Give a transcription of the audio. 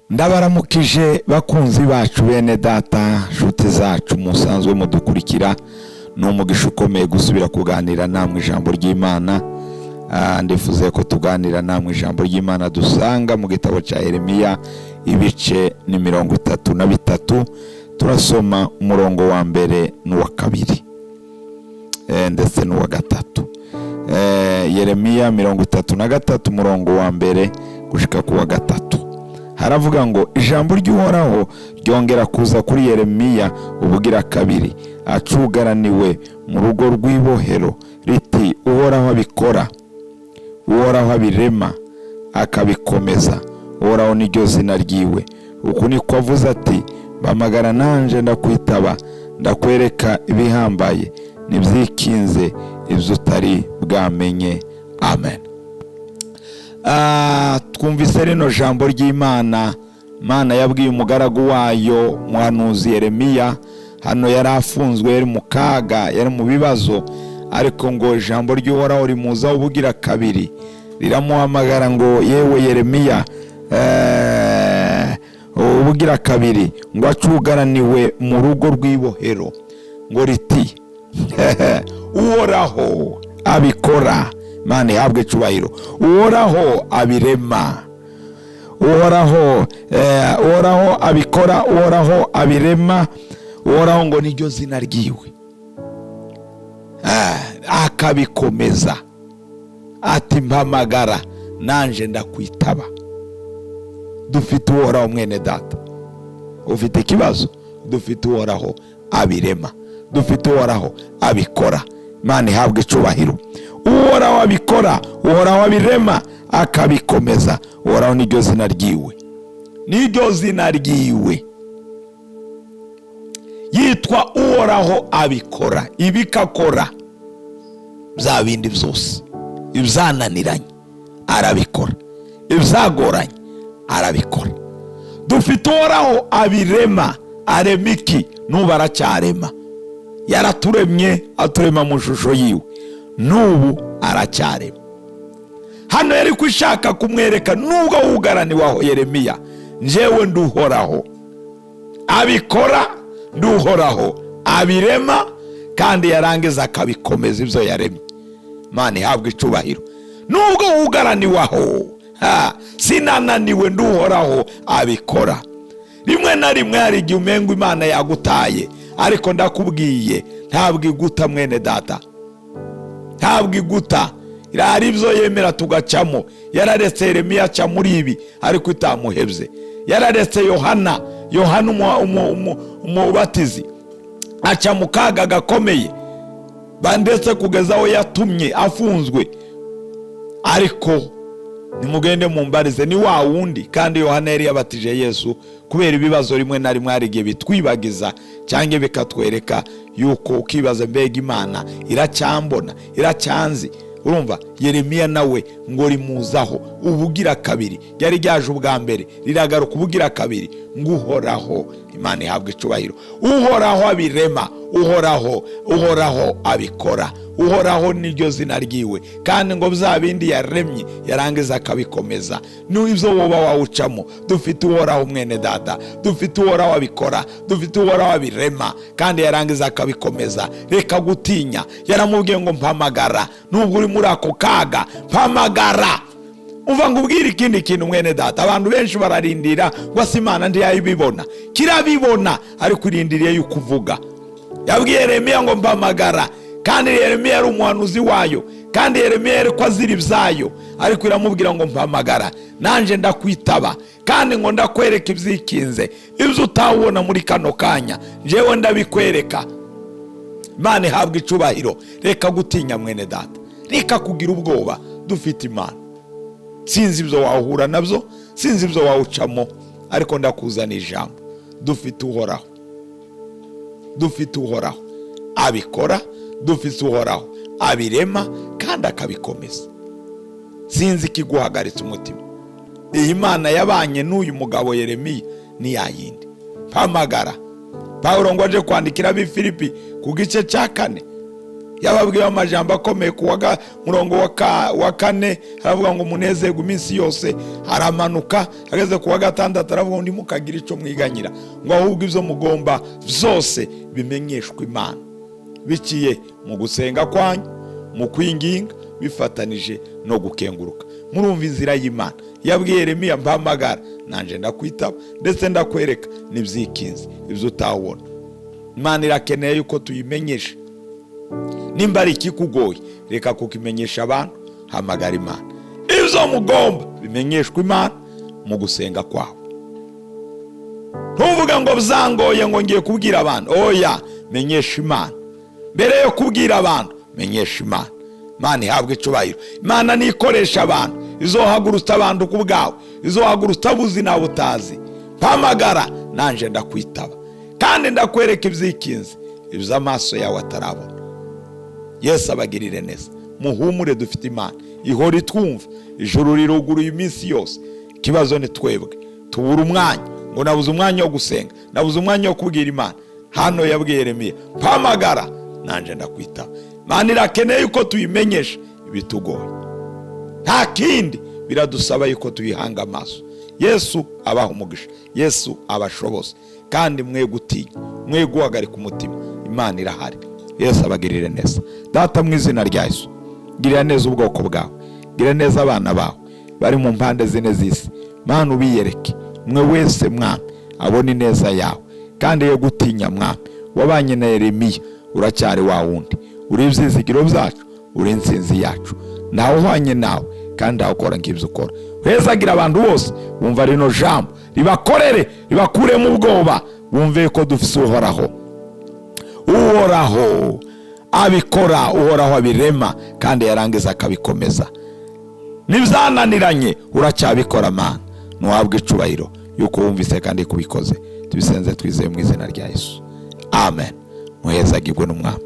Ndabaramukije bakunzi bacu, bene data, nshuti zacu musanzwe mudukurikira. Ni umugisha ukomeye gusubira kuganira namwe ijambo ry'Imana. Ndifuza ko tuganira namwe ijambo ry'Imana dusanga mu gitabo cya Yeremiya, ibice ni 33. Turasoma umurongo wa mbere n'uwa kabiri ndetse n'uwa gatatu. Yeremiya 33, umurongo wa mbere gushika ku wa gatatu, haravuga ngo: "Ijambo ry'Uhoraho ryongera kuza kuri Yeremiya ubugira kabiri acugaraniwe mu rugo rw'ibohero, riti: Uhoraho abikora, Uhoraho abirema akabikomeza, Uhoraho niryo zina ryiwe. Uku niko avuze ati: Mpamagara nanje ndakwitaba, ndakwereka ibihambaye nibyikinze, ibyo utari bwamenye." Amen. Twumvise rino jambo ry'Imana. Mana yabwiye umugaragu wayo muhanuzi Yeremiya. Hano yari afunzwe, yari mu kaga, yari mu bibazo, ariko ngo ijambo ry'Uhoraho rimuzaho ubugira kabiri, riramuhamagara ngo: "Yewe Yeremiya," ubugira kabiri ngo acugaraniwe mu rugo rw'ibohero, ngo riti: "Uhoraho abikora." Imana ihabwe icubahiro. Uhoraho abirema, Uhoraho Uhoraho abikora, Uhoraho abirema, Uhoraho ngo niryo zina ryiwe, akabikomeza, ati: "Mpamagara nanje ndakwitaba." Dufite Uhoraho, mwene data ufite ikibazo. Dufite Uhoraho abirema, dufite Uhoraho abikora. Imana ihabwe icubahiro. Uhoraho abikora, Uhoraho abirema akabikomeza, Uhoraho niryo zina ryiwe, niryo zina ryiwe. Yitwa Uhoraho abikora, ibikakora bya bindi byose. Ibyananiranye arabikora, ibyagoranye arabikora. Dufite Uhoraho abirema. Arema iki? N'ubu aracyarema. Yaraturemye, aturema mu ishusho yiwe, n'ubu aracyarema. Hano yari ishaka kumwereka: nubwo wugaraniwe aho Yeremiya, njyewe nduhoraho abikora, nduhoraho abirema, kandi yarangiza akabikomeza ibyo yaremye. Imana ihabwa icubahiro. Nubwo wugaraniwe aho, sinananiwe, nduhoraho abikora. Rimwe na rimwe hari igihe umenga Imana yagutaye, ariko ndakubwiye, ntabwo iguta, mwene data, ntabwo iguta. Hari ibyo yemera tugacamo. Yararetse Yeremiya aca muri ibi, ariko itamuhebye. Yararetse Yohana, Yohana umubatizi, aca mu kaga gakomeye, ndetse kugeza aho yatumye afunzwe. Ariko nimugende mumbarize, ni wa wundi. Kandi Yohana yari yabatije Yesu. Kubera ibibazo, rimwe na rimwe hari igihe bitwibagiza cyangwa bikatwereka yuko ukibaza: "Mbega Imana iracyambona, iracyanzi?" Urumva Yeremiya nawe ngo rimuzaho ubugira kabiri. Ryari ryaje ubwa mbere, riragaruka ubugira kabiri, ngo Uhoraho, Imana ihabwa icubahiro, Uhoraho abirema, Uhoraho, Uhoraho abikora, Uhoraho niryo zina ryiwe, kandi ngo bya bindi yaremye yarangiza akabikomeza. N'ibyo woba wawucamo, dufite Uhoraho, mwene data. Dufite Uhoraho abikora, dufite Uhoraho abirema, kandi yarangiza akabikomeza. Reka gutinya. Yaramubwiye ngo: "Mpamagara." Nubwo uri muri ako kaga, mpamagara. Uva ngo ubwire ikindi kintu, mwene data. Abantu benshi bararindira ngo ase Imana ntiyayibibona. Kirabibona, ariko irindiriye yuko uvuga. Yabwiye Yeremiya ngo: "Mpamagara." Kandi Yeremiya yari umuhanuzi wayo, kandi Yeremiya yari ko azira ibyayo, ariko iramubwira ngo: "Mpamagara nanjye ndakwitaba, kandi ngo ndakwereka ibyikinze, ibyo utawubona muri kano kanya, njyewe ndabikwereka." Imana ihabwa icubahiro. Reka gutinya, mwene data, reka kugira ubwoba. Dufite Imana. Sinzi ibyo wahura nabyo, sinzi ibyo wawucamo, ariko ndakuzana ijambo: dufite Uhoraho, dufite Uhoraho abikora, dufite Uhoraho abirema kandi akabikomeza. Sinzi ikiguhagaritse umutima. Iyi Mana yabanye n'uyu mugabo Yeremiya ni yayindi. Mpamagara. Pawulo ngo aje kwandikira ab'i Filipi ku gice cya 4. Yababwiye amajambo akomeye ku murongo wa 4, aravuga ngo munezerwe iminsi yose. Aramanuka ageze ku wa 6 aravuga ngo ntimukagire icyo mwiganyira, ngo ahubwo ibyo mugomba byose bimenyeshwe Imana biciye mu gusenga kwanyu, mu kwinginga, bifatanije no gukenguruka. Murumva inzira y'Imana. Yabwiye Yeremiya, mpamagara nanje ndakwitaba, ndetse ndakwereka n'ibyikinze ibyo utawubona. Imana irakeneye yuko tuyimenyesha. Nimba ari ikikugoye, reka kukimenyesha abantu, hamagara Imana. Ibyo mugomba bimenyeshwa Imana mu gusenga kwawe. Ntuvuga ngo byangoye ngo ngiye kubwira abantu. Oya, menyesha Imana. Mbere yo kubwira abantu, menyesha Imana. Imana ihabwe icubahiro. Imana nikoresha abantu, izohagurutsa abantu ku bwawe, izohagurutsa abuzi nawe utazi. Mpamagara nanje ndakwitaba, kandi ndakwereka ibyikinze ibyo amaso yawe atarabona. Yesu abagirire neza. Muhumure, dufite Imana ihora itwumva. Ijuru riruguruye iminsi yose. Ikibazo ni twebwe tubura umwanya, ngo nabuze umwanya wo gusenga, nabuze umwanya wo kubwira Imana. Hano yabwiye Yeremiya, mpamagara nanje ndakwitaba. Imana irakeneye yuko tuyimenyesha ibitugoye, nta kindi biradusaba yuko tuyihanga amaso. Yesu abaha umugisha, Yesu abashoboze, kandi mwe gutinya, mwe guhagarika umutima. Imana irahari. Yesu abagirire neza. Data, mu izina rya Yesu, girira neza ubwoko bwawe, girira neza abana bawe bari mu mpande zine z'isi. Mana, ubiyereke mwe wese, Mwami, abone ineza yawe, kandi ye gutinya. Mwami, wabanye na Yeremiya, uracyari wa wundi, uri ibyizigiro byacu, uri insinzi yacu. Ntawe uhwanye nawe, kandi ntawe ukora nk'ibyo ukora. Hezagira abantu bose bumva rino jambo, ribakorere, ribakuremo ubwoba, bumve ko dufise Uhoraho. Uhoraho abikora, Uhoraho abirema, kandi yarangiza akabikomeza. Nibyananiranye uracyabikora. Mana, ntuhabwe icubahiro yuko wumvise kandi kubikoze. Tubisenze twizeye mu izina rya Yesu, amen. Muhezagirwe n'Umwami.